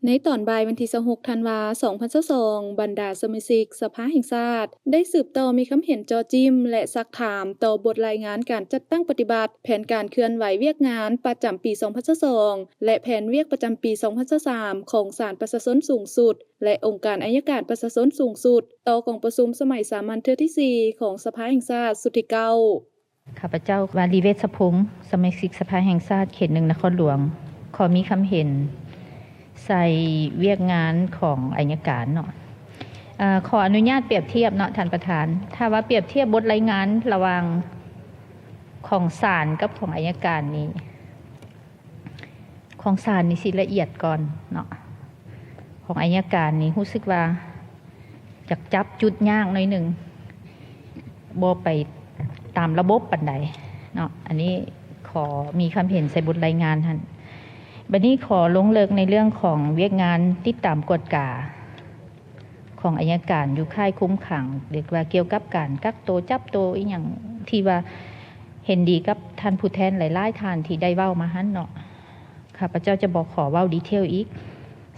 ໃນຕອນບ່າຍວັນທີຊາວຫົກ ທັນວາ ສອງພັນຊາວສອງ, ບັນດາສະມາຊິກສະພາແຫ່ງຊາດ ໄດ້ສືບຕໍ່ມີຄຳເຫັນເຈາະຈິ້ມ ແລະ ຊັກຖາມຕໍ່ບົດລາຍງານການຈັດຕັ້ງປະຕິບັດແຜນການເຄື່ອນໄຫວວຽກງານປະຈຳປີສອງພັນຊາວສອງ ແລະ ແຜນວຽກປະຈຳປີສອງພັນຊາວສາມ ຂອງສານປະຊາຊົນສູງສຸດ ແລະ ອົງການໄອຍະການປະຊາຊົນສູງສຸດ ຕໍ່ກອງປະຊຸມສະໄໝສາມັນເທື່ອທີສີ່ ຂອງສະພາແຫ່ງຊາດຊຸດທີເກົ້າ. ຂ້າພະເຈົ້າ ວາລີ ເວດສະພົງ, ສະມາຊິກສະພາແຫ່ງຊາດເຂດໜຶ່ງ ນະຄອນຫຼວງ, ຂໍມີຄຳເຫັນໃສ່ວຽກງານຂອງໄອຍະການເນາະ. ເອີ ຂໍອະນຸຍາດປຽບທຽບເນາະທ່ານປະທານ, ຖ້າວ່າປຽບທຽບບົດລາຍງານລະຫວ່າງຂອງສານກັບຂອງໄອຍະການນີ້ ຂອງສານນີ້ຊິລະອຽດກ່ອນເນາະ, ຂອງໄອຍະການນີ້ຮູ້ສຶກວ່າຢາກຈັບຈຸດຍາກໜ້ອຍໜຶ່ງ, ບໍ່ໄປຕາມລະບົບປານໃດເນາະ. ອັນນີ້ຂໍມີຄຳເຫັນໃສ່ບົດລາຍງານຫັ້ນ. ບັດນີ້ຂໍລົງເລິກໃນເລື່ອງຂອງວຽກງານຕິດຕາມກວດກາ ຂອງໄອຍະການຢູ່ຄ້າຍຄຸມຂັງ ຫຼືວ່າກ່ຽວກັບການກັກໂຕ, ຈັບໂຕ ອີ່ຫຍັງ ທີ່ວ່າເຫັນດີກັບທ່ານຜູ້ແທນຫຼາຍໆທ່ານທີ່ໄດ້ເວົ້າມາຫັ້ນເນາະ, ຂ້າພະເຈົ້າຈະບໍ່ຂໍເວົ້າດີເທວອີກ.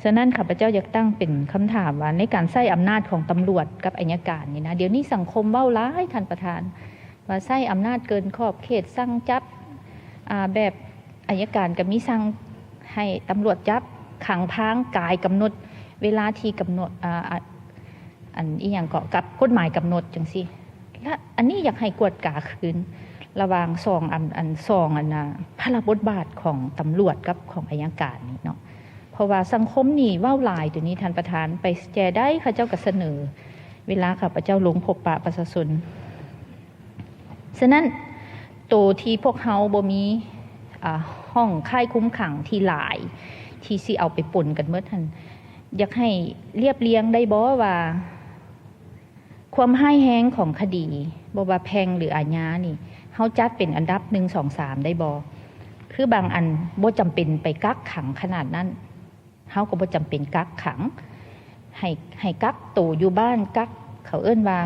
ສະນັ້ນ ຂ້າພະເຈົ້າຢາກຕັ້ງເປັນຄຳຖາມວ່າ ໃນການໃຊ້ອຳນາດຂອງຕຳຫຼວດກັບໄອຍະການນີ້ນະ, ດຽວນີ້ສັງຄົມເວົ້າຫຼາຍ ທ່ານປະທານ, ວ່າໃຊ້ອຳນາດເກີນຂອບເຂດ, ສັ່ງຈັບ ອາ ແບບ ໄອຍະການກໍມີສັ່ງໃຫ້ຕຳຫຼວດຈັບ, ຂັງພາງກາຍ, ກຳນົດເວລາທີ່ກຳນົດ ອາ ອາ ອັນອີ່ຫຍັງເກາະ ກັບກົດໝາຍກຳນົດຈັ່ງຊີ້. ແລະ ອັນນີ້ຢາກໃຫ້ກວດກາຄືນລະຫວ່າງສອງອັນ ອັນສອງອັນນະ ພາລະບົດບາດຂອງຕຳຫຼວດກັບຂອງໄອຍະການນີ້ເນາະ, ເພາະວ່າສັງຄົມນີ້ເວົ້າຫຼາຍໂຕນີ້ ທ່ານປະທານ, ໄປແຈໃດເຂົາເຈົ້າກໍສະເໜີ ເວລາຂ້າພະເຈົ້າລົງພົບປະປະຊາຊົນ. ສະນັ້ນ ໂຕທີ່ພວກເຮົາບໍ່ມີ ອາ ຫ້ອງຄ້າຍຄຸມຂັງທີ່ຫຼາຍ ທີ່ຊິເອົາໄປປົນກັນໝົດຫັ້ນ, ຢາກໃຫ້ລຽບລຽງໄດ້ບໍ່ວ່າ ຄວາມຮ້າຍແຮງຂອງຄະດີ ບໍ່ວ່າແພ່ງ ຫຼື ອາຍານີ້ ເຮົາຈັດເປັນອັນດັບໜຶ່ງ ສອງ ສາມ ໄດ້ບໍ່? ຄືບາງອັນບໍ່ຈຳເປັນໄປກັກຂັງຂະໜາດນັ້ນ. ເຮົາກໍບໍ່ຈຳເປັນກັກຂັງ ໃຫ້ ໃຫ້ກັກໂຕຢູ່ບ້ານ, ກັກ ເຂົາເອີ້ນວ່າ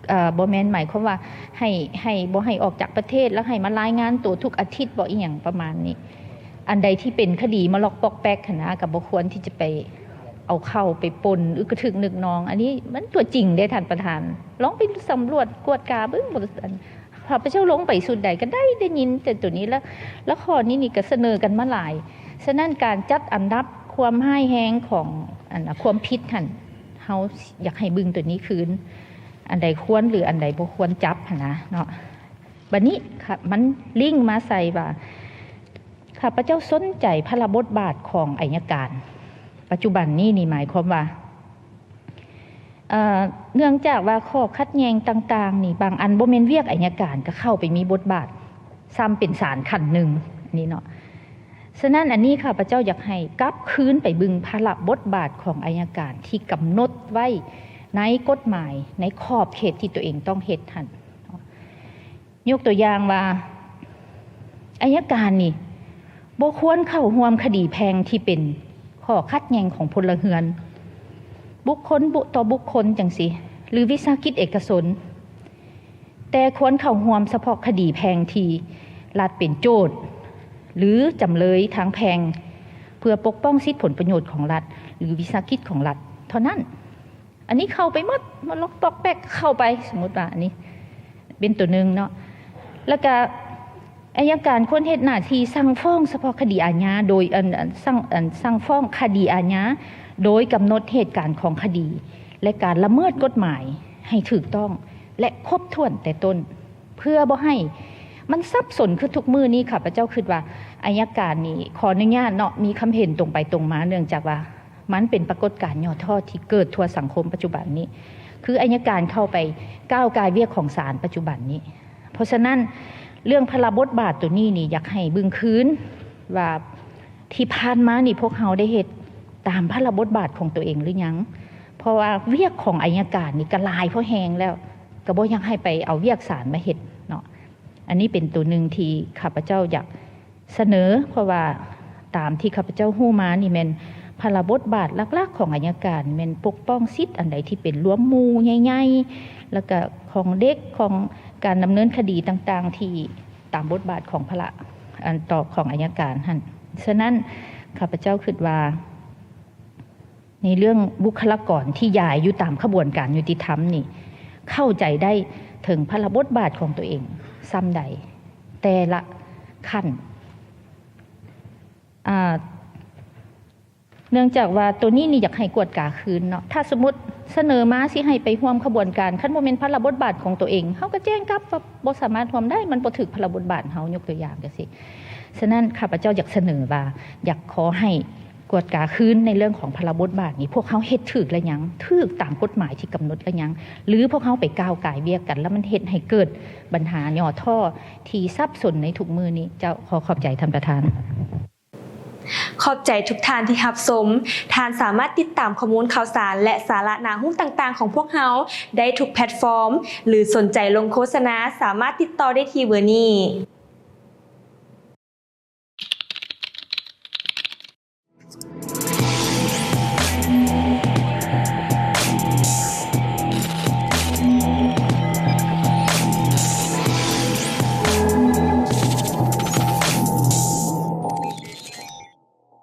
ເອີ ບໍ່ແມ່ນ ໝາຍຄວາມວ່າໃຫ້ ໃຫ້ ບໍ່ໃຫ້ອອກຈາກປະເທດ ແລ້ວໃຫ້ມາລາຍງານໂຕທຸກອາທິດບໍ ອີ່ຫຍັງປະມານນີ້. ອັນໃດທີ່ເປັນຄະດີມະລອກປອກແປກຫັ້ນນະ ກໍບໍ່ຄວນທີ່ຈະໄປເອົາເຂົ້າໄປປົນ ອຶກກະທຶກນຶກນອງ. ອັນນີ້ມັນຕົວຈິງເດ້ທ່ານປະທານ, ລອງໄປສຳຫຼວດກວດກາເບິ່ງ ອັນ ຂ້າພະເຈົ້າລົງໄປຊຸດໃດກໍໄດ້ ໄດ້ຍິນແຕ່ໂຕນີ້ ແລ້ວ ແລ້ວຂໍ້ນີ້ນີ້ກໍສະເໜີກັນມາຫຼາຍ. ສະນັ້ນ ການຈັດອັນດັບຄວາມຮ້າຍແຮງຂອງ ອັນ ຄວາມຜິດຫັ້ນ ເຮົາຢາກໃຫ້ເບິ່ງໂຕນີ້ຄືນ, ອັນໃດຄວນ ຫຼື ອັນໃດບໍ່ຄວນຈັບຫັ້ນນະເນາະ. ບັດນີ້ ມັນລິ້ງມາໃສ່ວ່າ ຂ້າພະເຈົ້າສົນໃຈພາລະບົດບາດຂອງໄອຍະການ ປັດຈຸບັນນີ້ນີ້ ໝາຍຄວາມວ່າ ເອີ ເນື່ອງຈາກວ່າຂໍ້ຂັດແຍ່ງຕ່າງໆນີ້ ບາງອັນບໍ່ແມ່ນວຽກໄອຍະການກໍເຂົ້າໄປມີບົດບາດ ຊ້ຳເປັນສານຂັ້ນໜຶ່ງນີ້ເນາະ. ສະນັ້ນ ອັນນີ້ຂ້າພະເຈົ້າຢາກໃຫ້ກັບຄືນໄປເບິ່ງພາລະບົດບາດຂອງໄອຍະການທີ່ກຳນົດໄວ້ໃນກົດໝາຍ ໃນຂອບເຂດທີ່ຕົວເອງຕ້ອງເຮັດຫັ້ນ. ຍົກຕົວຢ່າງວ່າ ໄອຍະການນີ້ບໍ່ຄວນເຂົ້າຮ່ວມຄະດີແພ່ງທີ່ເປັນຂໍ້ຂັດແຍ່ງຂອງພົນລະເຮືອນ, ບຸກຄົນຕໍ່ບຸກຄົນຈັ່ງຊີ້ ຫຼື ວິສາຫະກິດເອກະຊົນ, ແຕ່ຄວນເຂົ້າຮ່ວມສະເພາະຄະດີແພ່ງທີ່ລັດເປັນໂຈດ ຫຼື ຈຳເລີຍທາງແພ່ງ ເພື່ອປົກປ້ອງສິດຜົນປະໂຫຍດຂອງລັດ ຫຼື ວິສາຫະກິດຂອງລັດເທົ່ານັ້ນ. ອັນນີ້ເຂົ້າໄປໝົດ ມາລັອກປອກແປກເຂົ້າໄປ, ສົມມຸດວ່າອັນນີ້ເປັນຕົວໜຶ່ງເນາະ. ແລ້ວກະໄອຍະການຄວນເຮັດໜ້າທີ່ສັ່ງຟ້ອງສະເພາະຄະດີອາຍາ ໂດຍ ອັນ ອັນ ສັ່ງ ອັນ ສັ່ງຟ້ອງຄະດີອາຍາ ໂດຍກຳນົດເຫດການຂອງຄະດີ ແລະ ການລະເມີດກົດໝາຍໃຫ້ຖືກຕ້ອງ ແລະ ຄົບຖ້ວນແຕ່ຕົ້ນ. ເພື່ອບໍ່ໃຫ້ມັນສັບສົນ ຄືທຸກມື້ນີ້ ຂ້າພະເຈົ້າຄິດວ່າໄອຍະການນີ້ ຂໍອະນຸຍາດເນາະ ມີຄຳເຫັນຕົງໄປຕົງມາ ເນື່ອງຈາກວ່າມັນເປັນປາກົດການຫຍໍ້ທໍ້ທີ່ເກີດທົ່ວສັງຄົມປັດຈຸບັນນີ້ ຄືໄອຍະການເຂົ້າໄປກ້າວກ່າຍວຽກຂອງສານປັດຈຸບັນນີ້. ເພາະສະນັ້ນ ເລື່ອງພາລະບົດບາດໂຕນີ້ນີ້ ຢາກໃຫ້ເບິ່ງຄືນວ່າ ທີ່ຜ່ານມານີ້ພວກເຮົາໄດ້ເຮັດຕາມພາລະບົດບາດຂອງຕົວເອງຫຼືຍັງ? ເພາະວ່າວຽກຂອງໄອຍະການນີ້ກໍຫຼາຍພໍແຮງແລ້ວ, ກໍບໍ່ຢາກໃຫ້ໄປເອົາວຽກສານມາເຮັດເນາະ. ອັນນີ້ເປັນຕົວໜຶ່ງທີ່ຂ້າພະເຈົ້າຢາກສະເໜີ, ເພາະວ່າຕາມທີ່ຂ້າພະເຈົ້າຮູ້ມານີ້ແມ່ນພາລະບົດບາດຫຼັກໆຂອງໄອຍະການແມ່ນປົກປ້ອງສິດອັນໃດທີ່ເປັນລວມໝູ່ໃຫຍ່ໆ ແລ້ວກະຂອງເດັກ, ຂອງການດຳເນີນຄະດີຕ່າງໆທີ່ ຕາມບົດບາດຂອງພາລະ ອັນຕອບຂອງໄອຍະການຫັ້ນ. ສະນັ້ນ ຂ້າພະເຈົ້າຄິດວ່າ ໃນເລື່ອງບຸກຄະລາກອນທີ່ຢາຍຢູ່ຕາມຂະບວນການຍຸຕິທຳນີ້ ເຂົ້າໃຈໄດ້ເຖິງພາລະບົດບາດຂອງຕົວເອງສ່ຳໃດ ແຕ່ລະຂັ້ນ ອາ ເນື່ອງຈາກວ່າໂຕນີ້ນີ້ຢາກໃຫ້ກວດກາຄືນເນາະ ຖ້າສົມມຸດສະເໜີມາຊິໃຫ້ໄປຮ່ວມຂະບວນການ ຄັນບໍ່ແມ່ນພາລະບົດບາດຂອງຕົວເອງ ເຮົາກໍແຈ້ງກັບວ່າບໍ່ສາມາດຮ່ວມໄດ້ ມັນບໍ່ຖືກພາລະບົດບາດເຮົາ ຍົກຕົວຢ່າງຈັ່ງຊີ້. ສະນັ້ນ ຂ້າພະເຈົ້າຢາກສະເໜີວ່າ ຢາກຂໍໃຫ້ກວດກາຄືນໃນເລື່ອງຂອງພາລະບົດບາດນີ້ ພວກເຮົາເຮັດຖືກແລ້ວຍັງ? ຖືກຕາມກົດໝາຍທີ່ກຳນົດແລ້ວຍັງ? ຫຼືພວກເຮົາໄປກ້າວກ່າຍວຽກກັນ ແລ້ວມັນເຮັດໃຫ້ເກີດບັນຫາຫຍໍ້ທໍ້ທີ່ສັບສົນໃນທຸກມື້ນີ້? ເຈົ້າ ຂໍຂອບໃຈທ່ານປະທານ. ຂອບໃຈທຸກທ່ານທີ່ຮັບຊົມ. ທ່ານສາມາດຕິດຕາມຂໍ້ມູນຂ່າວສານ ແລະ ສາລະໜ້າຮູ້ຕ່າງໆຂອງພວກເຮົາໄດ້ທຸກແພລດຟອມ ຫຼືສົນໃຈລົງໂຄສະນາ ສາມາດຕິດຕໍ່ໄດ້ທີ່ເບີນີ້.